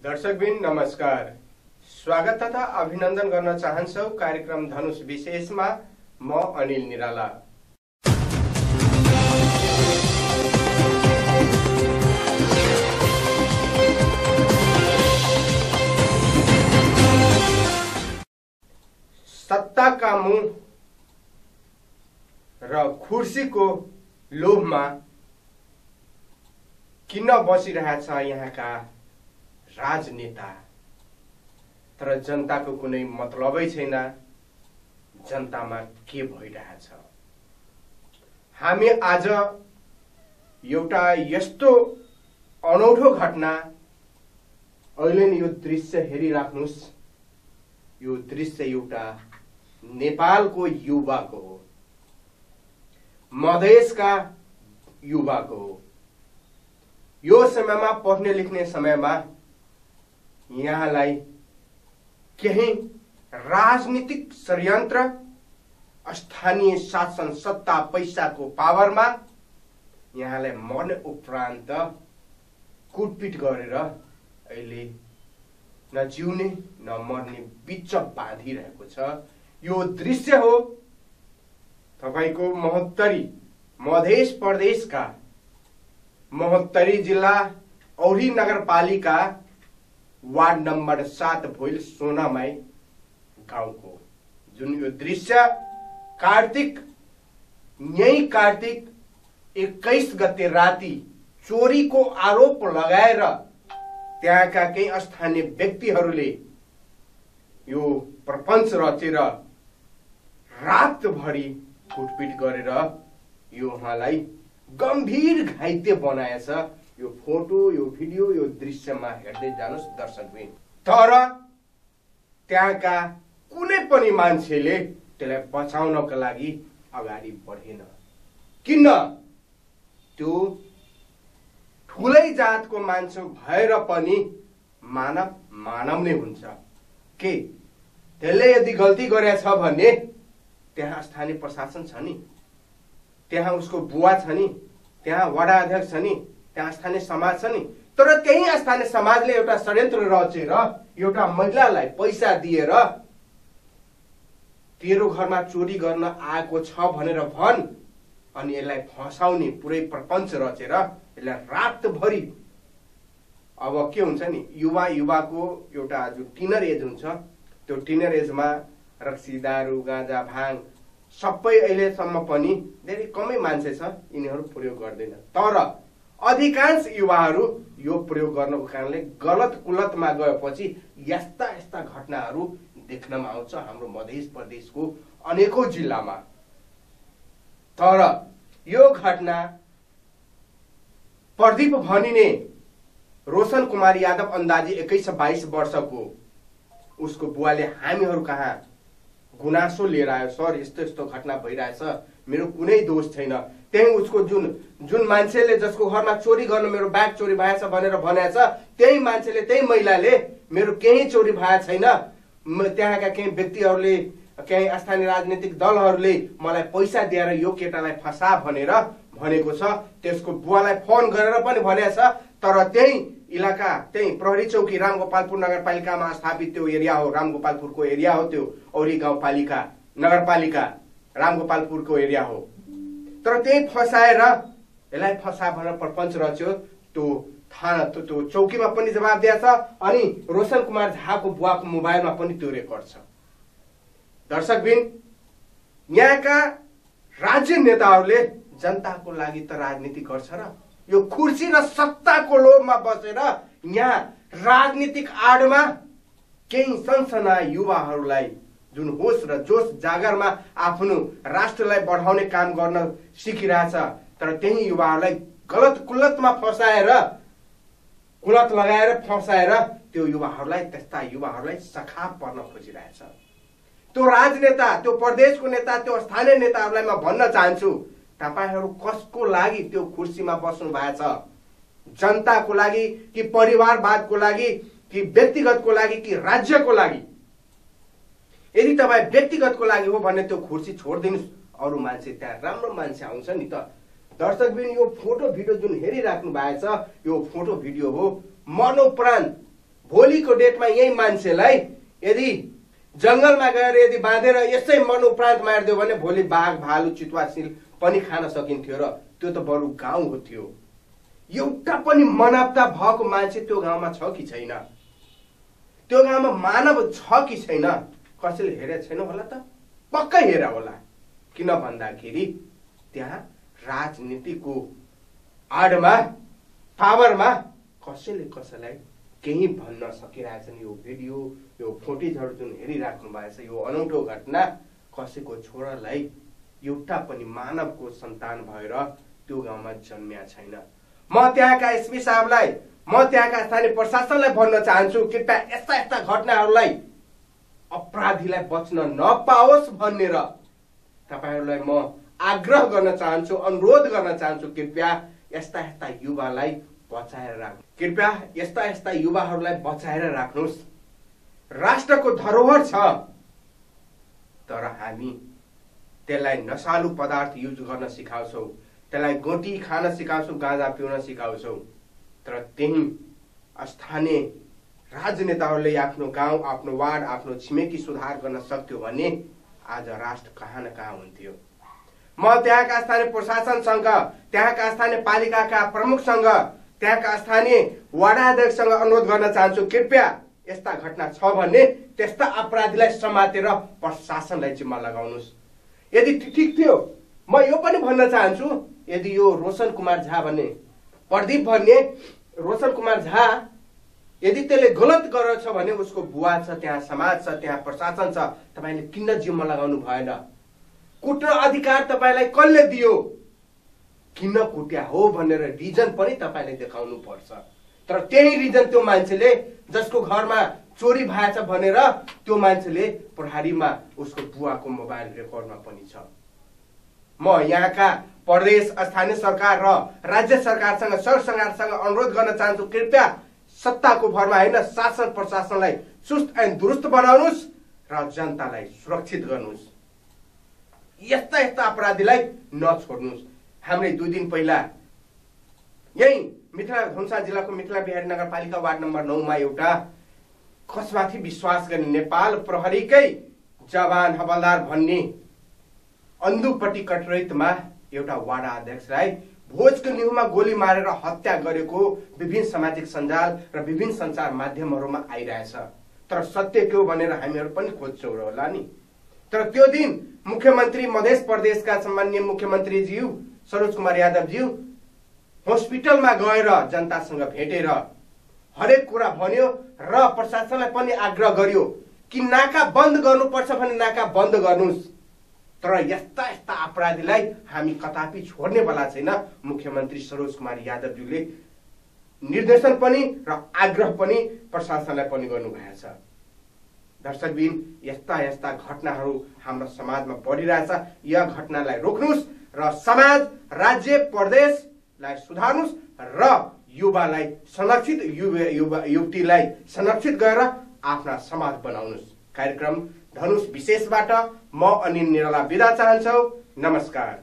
दर्शकबिन नमस्कार, स्वागत तथा अभिनन्दन गर्न चाहन्छौ कार्यक्रम धनुष विशेषमा। म अनिल निराला। सत्ताका मुह र खुर्सीको लोभमा किन बसिरहेछ यहाँका राजनेता, तर जनताको कुनै मतलबै छैन जनतामा के भइरहेछ। हामी आज एउटा यस्तो अनौठो घटना, अहिले नै यो दृश्य हेरिराख्नुस्। यो दृश्य एउटा नेपालको युवाको हो, मधेसका युवाको हो। यो समयमा पढ्ने लेख्ने समयमा यहाँलाई केही राजनीतिक षड्यन्त्र, स्थानीय शासन सत्ता पैसाको पावरमा यहाँलाई मर्ने उपरान्त कुटपिट गरेर अहिले न जिउने न मर्ने बिच बाँधिरहेको छ। यो दृश्य हो तपाईको महोत्तरी मधेस प्रदेशका महोत्तरी जिल्ला औरी नगरपालिका वार्ड नम्बर 7 भोइल सोनामाई गाउँको जुन यो दृश्य कार्तिक 21 गते राति चोरीको आरोप लगाएर त्यहाँका केही स्थानीय व्यक्तिहरूले यो प्रपञ्च रचेर रातभरि कुटपिट गरेर यो उहाँलाई गम्भीर घाइते बनाएछ। यो फोटो, यो भिडियो, यो दृश्यमा हेर्दै जानुस् दर्शकबिन। तर त्यहाँका कुनै पनि मान्छेले त्यसलाई बचाउनका लागि अगाडि बढेन। किन? त्यो ठुलै जातको मान्छे भएर पनि मानव नै हुन्छ। के त्यसले यदि गल्ती गरेछ भने त्यहाँ स्थानीय प्रशासन छ नि, त्यहाँ उसको बुवा छ नि, त्यहाँ वडा अध्यक्ष छ नि, त्यहाँ स्थानीय समाज छ नि। तर त्यही स्थानीय समाजले एउटा षड्यन्त्र रचेर एउटा महिलालाई पैसा दिएर तेरो घरमा चोरी गर्न आएको छ भनेर भन्, अनि यसलाई फसाउने पुरै प्रपञ्च रचेर यसलाई रातभरि। अब के हुन्छ नि, युवाको एउटा जो टिनर एज हुन्छ, त्यो टिनर एजमा रक्सी, दारू, गाँजा, भाङ सबै अहिलेसम्म पनि धेरै कमै मान्छे छ यिनीहरू प्रयोग गर्दैन। तर अधिकांश युवाहरू यो प्रयोग गर्नको कारणले गलत कुलतमा गएपछि यस्ता यस्ता घटनाहरू देख्नमा आउँछ हाम्रो मध्य प्रदेशको अनेकौं जिल्लामा। तर यो घटना प्रदीप भनिने रोशन कुमार यादव अन्दाजी 21-22 वर्षको, उसको बुवाले हामीहरू कहाँ गुनासो लिएर आयो। सर, यस्तो यस्तो घटना भइरहेछ, मेरो कुनै दोष छैन। त्यही उसको जुन मान्छेले जसको घरमा चोरी गर्न मेरो ब्याग चोरी भएछ भनेर भनेछ, त्यही मान्छेले, त्यही महिलाले मेरो केही चोरी भएको छैन, त्यहाँका केही व्यक्तिहरूले, केही स्थानीय राजनीतिक दलहरूले मलाई पैसा दिएर यो केटालाई फसा भनेर भनेको छ। त्यसको बुवालाई फोन गरेर पनि भनेछ। तर त्यही इलाका, त्यही प्रहरी चौकी रामगोपालपुर नगरपालिकामा स्थापित त्यो एरिया हो, रामगोपालपुरको एरिया हो, त्यो औरी गाउँपालिका नगरपालिका रामगोपालपुरको एरिया हो। तर त्यही फसाएर यसलाई फसा भनेर प्रपञ्च रच्यो। त्यो थाना, त्यो चौकीमा पनि जवाब दिएछ, अनि रोशन कुमार झाको बुवाको मोबाइलमा पनि त्यो रेकर्ड छ। दर्शकबिन, यहाँका राज्य नेताहरूले जनताको लागि त राजनीति गर्छ र यो खुर्सी र सत्ताको लोभमा बसेर यहाँ राजनीतिक आडमा केही सनसना युवाहरूलाई जुन होस र जोश जागरमा आफ्नो राष्ट्रलाई बढाउने काम गर्न सिकिरहेछ, तर त्यही युवाहरूलाई गलत कुलतमा फसाएर, कुलत लगाएर फसाएर त्यो युवाहरूलाई, त्यस्ता युवाहरूलाई सखा पर्न खोजिरहेछ। त्यो राजनेता, त्यो प्रदेशको नेता, त्यो स्थानीय नेताहरूलाई म भन्न चाहन्छु, तपाईहरू कसको लागि त्यो कुर्सीमा बस्नु भएको छ? जनताको लागि कि परिवारवादको लागि कि व्यक्तिगतको लागि कि राज्यको लागि? यदि तपाईँ व्यक्तिगतको लागि हो भने त्यो कुर्सी छोडिदिनुस्, अरू मान्छे त्यहाँ राम्रो मान्छे आउँछ नि त। दर्शकबिन, यो फोटो भिडियो जुन हेरिराख्नु भएको छ, यो फोटो भिडियो हो मरणोपरान्त भोलिको डेटमा यही मान्छेलाई यदि जंगलमा गएर यदि बाँधेर यसै मन उपरान्त मारिदियो भने भोलि बाघ भालु चितुवा सिल पनि खान सकिन्थ्यो र त्यो त बरु गाउँ हो थियो। एउटा पनि मानवता भएको मान्छे त्यो गाउँमा छ कि छैन? त्यो गाउँमा मानव छ कि छैन? कसैले हेरेको छैन होला त? पक्कै हेरा होला। किन भन्दाखेरि त्यहाँ राजनीतिको आडमा पावरमा कसैले कसैलाई केही भन्न सकिरहेछन्। यो भिडियो यो फुटेजहरू जुन हेरिराख्नु भएको छ, यो अनौठो घटना कसैको छोरालाई एउटा पनि मानवको सन्तान भएर त्यो गाउँमा जन्मिया छैन। म त्यहाँका एसपी साहबलाई, म त्यहाँका स्थानीय प्रशासनलाई भन्न चाहन्छु, कृपया यस्ता यस्ता घटनाहरूलाई अपराधीलाई बच्न नपाओस् भनेर तपाईहरुलाई म आग्रह गर्न चाहन्छु, अनुरोध गर्न चाहन्छु। कृपया यस्ता यस्ता युवालाई बचाएर राख्नु, कृपया यस्ता यस्ता युवाहरूलाई बचाएर राख्नुस्। राष्ट्रको धरोहर छ, तर हामी त्यसलाई नशालु पदार्थ युज गर्न सिकाउँछौ, त्यसलाई गोटी खान सिकाउँछौ, गाँजा पिउन सिकाउँछौ। तर त्यही स्थानीय राजनेताहरूले आफ्नो गाउँ, आफ्नो वार्ड, आफ्नो छिमेकी सुधार गर्न सक्थ्यो भने आज राष्ट्र कहाँ न कहाँ हुन्थ्यो। म त्यहाँका स्थानीय प्रशासनसँग, त्यहाँका स्थानीय पालिकाका प्रमुखसँग, त्यहाँका स्थानीय वडाध्यक्षसँग अनुरोध गर्न चाहन्छु, कृपया यस्ता घटना छ भने त्यस्ता अपराधीलाई समातेर प्रशासनलाई जिम्मा लगाउनुस्। यदि ठिक थियो, म यो पनि भन्न चाहन्छु, यदि यो रोशन कुमार झा भन्ने, प्रदीप भन्ने रोशन कुमार झा यदि त्यसले गलत गरेछ भने उसको बुवा छ, त्यहाँ समाज छ, त्यहाँ प्रशासन छ, तपाईले किन जिम्मा लगाउनु भएन? कुट्न अधिकार तपाईलाई कसले दियो? किन कुट्या हो भनेर रिजन पनि तपाईले देखाउनु पर्छ। तर त्यही रिजन त्यो मान्छेले, जसको घरमा चोरी भएछ भनेर त्यो मान्छेले प्रहरीमा उसको बुवाको मोबाइल रेकर्डमा पनि छ। म यहाँका प्रदेश, स्थानीय सरकार र राज्य सरकारसँग, सरसंघारसँग अनुरोध गर्न चाहन्छु, कृपया सत्ताको भरमा हैन, शासन प्रशासनलाई चुस्त एवं दुरुस्त बनाउनुस् र जनतालाई सुरक्षित गर्नुस्। यस्ता यस्ता अपराधीलाई नछोड्नुस्। हामीले 2 दिन पहिला यही मिथिला धनुषा जिल्लाको मिथिला बिहारी नगरपालिका वार्ड नम्बर 9 मा एउटा कसमाथि विश्वास गर्ने नेपाल प्रहरीकै जवान हवलदार भन्ने अन्धुपट्टी कटरैतमा एउटा वार्ड अध्यक्षलाई भोजको न्युमा गोली मारेर हत्या गरेको विभिन्न सामाजिक सञ्जाल र विभिन्न सञ्चार माध्यमहरुमा आइरहेछ। तर सत्य के हो भनेर हामीहरु पनि खोज्छौं होला नि। तर त्यो दिन मुख्यमन्त्री मध्य प्रदेशका सम्माननीय मुख्यमन्त्री ज्यू सरोज कुमार यादव ज्यू हस्पिटलमा गएर जनतासँग भेटेर हरेक कुरा भन्यो र प्रशासनलाई पनि आग्रह गर्यो कि नाका बन्द गर्नुपर्छ भने नाका बन्द गर्नुस्। तर यस्ता यस्ता अपराधीलाई हामी कदापि छोड्ने वाला छैन। मुख्यमन्त्री सरोज कुमार यादवज्यूले निर्देशन पनि र आग्रह पनि प्रशासनलाई पनि गर्नुभएको छ। दर्शकबिन, यस्ता यस्ता घटनाहरू हाम्रो समाजमा बढिरहेछ। यस घटनालाई रोक्नुस् र समाज, राज्य, प्रदेशलाई सुधार्नुस् र युवालाई संरक्षित, युवतीलाई संरक्षित गरेर आफ्ना समाज बनाउनुस्। कार्यक्रम धनुष विशेषबाट म अनिल निराला बिदा चाहन्छु। नमस्कार।